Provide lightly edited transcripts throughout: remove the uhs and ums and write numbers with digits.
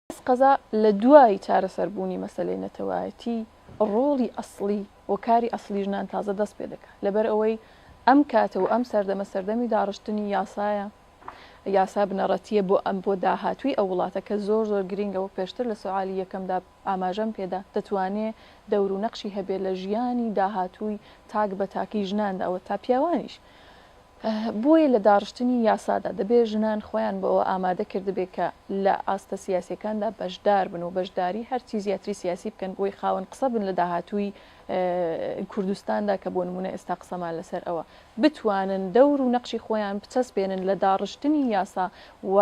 قەزا لە دوای چارەسەربوونی مەسەلەی نەتەوایەتی ڕۆڵی ئەسڵی و کاری ئەسڵی ژنان تازە دەست پێ دەکا. لەبەر ئەوەی ئەم کاتە و ئەم سەردەمە سەردەمی داڕشتنی یاسایە، یاسا بنەڕەتییە بۆ ئەم بۆ داهاتووی ئەو وڵاتە کە زۆر زۆر گرینگە وەک پێشتر لە سوعالی یەکەمدا ئاماژەم پێ دا دەتوانێ دەور و نەقشی هەبێ لە ژیانی داهاتووی تاک بە تاکی ژناندا و تا پیاوانیش. بۆیە لە داڕشتنی یاسادا دەبێ ژنان خۆیان بۆ ئەوە ئامادە کردبێ کە لە ئاستە سیاسیەکاندا بەشدار بن و بەشداری هەرچی زیاتری سیاسی بکەن بۆی خاوەن قسە بن لە داهاتووی کوردستاندا کە بۆ نمونە ئێستا قسەمان لەسەر ئەوە بتوانن دەور و نەقشی خۆیان بچەسپێنن لە داڕشتنی یاسا و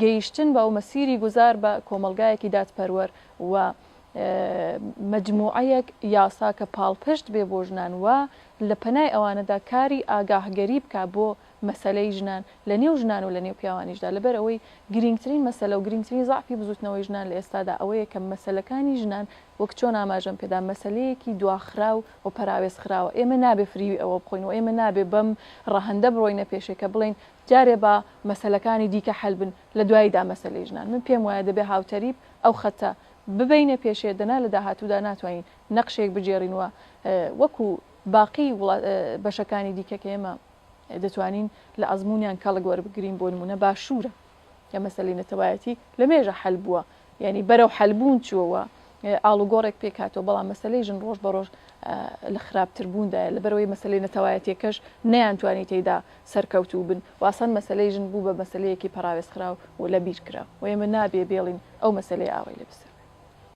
گەیشتن بە مەسیری گوزار بە کۆمەڵگایەکی دادپەروەر و مەجموعەیەک یاسا کە پاڵپشت بێ بۆ ژنان و لە پەنای ئەوانەدا کاری ئاگاهگەری بکا بۆ مەسەلەی ژنان لە نێو ژنان و لە نێو پیاوانیشدا لەبەر ئەوەی گرینگترین مەسەلە و گرینگترین زەعفی بزوتنەوەی ژنان لە ئێستادا ئەوەیە کە مەسەلەکانی ژنان وەک چۆن ئاماژەم پێدا مەسەلەیەکی دواخراو و پەراوێزخراوە ئێمە نابێ فریوی ئەوە بخۆین و ئێمە نابێ بەم ڕەهەندە بڕۆینە پێشێ کە بڵێین جارێ با مەسەلەکانی دیکە حەل بن لە دواییدا مەسەلەی ژنان من پێم وایە دەبێ هاوتەریب ئەو خەتە ببەینە پێشێ دەنا لە داهاتوودا ناتوانین نەقشێک بگێڕین و وەکو باقی بەشەکانی دیکە کە ئێمە دەتوانین لە ئەزموونیان کەڵک وەربگرین بۆ نموونە باشوورە کە مەسەلەی نەتەوایەتی لە مێژە حەل بووە یعنی بەرەو حەلبوون چووەوە ئاڵوگۆڕێک پێکهاتەوە بەڵام مەسلەی ژن ڕۆژ بە ڕۆژ لە خراپتر بووندایە لەبەرەوەی مەسلەی نەتەوایەتیەکەش نەیانتوانی تێیدا سەرکەوتوو بن واسان مەسلەی ژن بوو بە مەسلەیەکی پەراوێزخراو و لەبیر کرا و ئێمە نابێ بێڵین ئەو مەسلەیە ئاوای لێ بسەر.